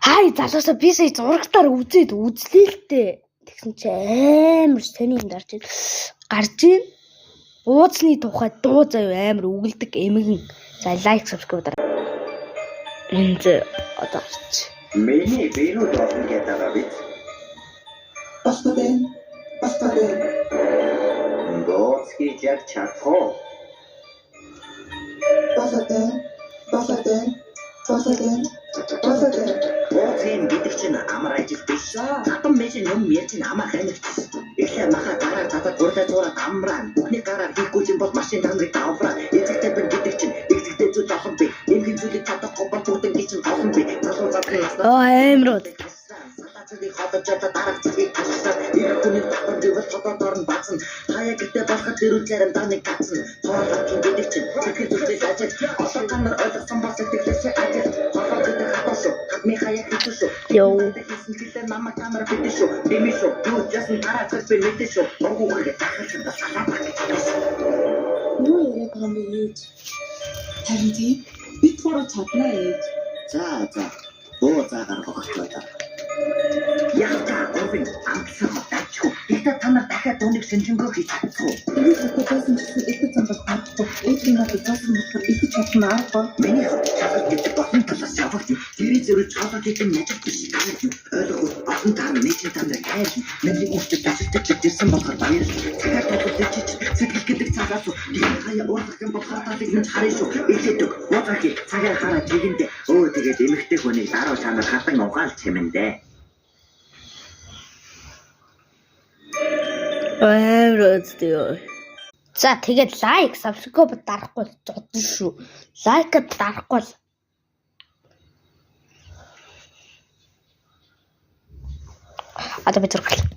Хай залуусаа, би сая зурагтаар үзээд үзлээ л дээ. Тэгсэн чи амар сони юм дарж гарч ийн. Бууцны тухай дуу заяа амар үгэлдэг эмгэн. За, like, subscribe дараа. Энэ зэ одоо гарч. Миний бэрүүд болно гэдэг байгаа биз? Болохгүй. Болохгүй. Бууз хийж яг чадах уу? Болохгүй. Болохгүй. Болохгүй. Болохгүй. Бууз хийн гэдэг чинь амар ажил биш. Хатан мэж юм ярьж намайг амигч. Эхлээ маха дараа задад гурлаа зураа тамраа. Бүхний гараар хийхгүй юм бол машин та нарыг давраа. Эцэгтэй бэн гэдэг чинь эцэгтэй зүйл олон би. Эмхэн зүйлийг чадахгүй бол бүгдэн чинь олон би. Залуу залуу наснаа. Оо, амар уу. Салаацыг ходож одоо дарах цагийг ташсан. Ирэх хүний татамж ивэл тодордоор нь бацна. Хаяа гэртээ болоход дэрүүл зарим даныг татсан. Хоол авчин гэдэг чинь сэтгэл зүрхээс ажил. Одоо та нар ойлгосон бол сэтгэлээсээ ажил. Холоо гэдэг хатуу шүү. Хадмын хаяа хэцүү шүү. Йоо. Хийсэн чилээ намайг та нар мэдэн шүү. Дэмий шүү. Юу жасан дараа цаг би мэдэн шүү. Монгол үгээр захиалсан ба салаат гэж хэлсэн. Юу яриад байгаа юм бэ, ээж? Харин тийм. Бид гурав чаднаа, ээж. За за. Буу заагаар огтлоо. Яг та гурвын амтлах дажгүй. Гэхдээ та нар дахиад үүнийг шинжэнгөө хийж чадахгүй. Эргэж чадахгүй байсан ч гэсэн ихэд зам бол гарахгүй. Ээжийн надад заасан болохоор ихэд чадна аргагүй. Миний хувьд шалгалт гэдэг олон талаас явагдана. Тэрий зэрэг шалгалт гэдэг нь ажил биш. Ойлгох олон таар нийтийн та нарыг хайр миний өөртөө тасалдаж ирсэн болохоор баярлалаа. Цагаар толгой чич сэтгэл гэдэг цагаас тийм хаяа уурлах юм бол харталыг минь харна шүү. Илээдэг. Ууцахи цагаар хараа чигэндээ. Өө, тэгээд эмэгтэй хүнийг даруй чанар хатан угаал чимэндээ. Амар үздэг. За, тэгээд like, subscribe дарахгүй бол зодон шүү. Like дарахгүй бол одоо би зураг.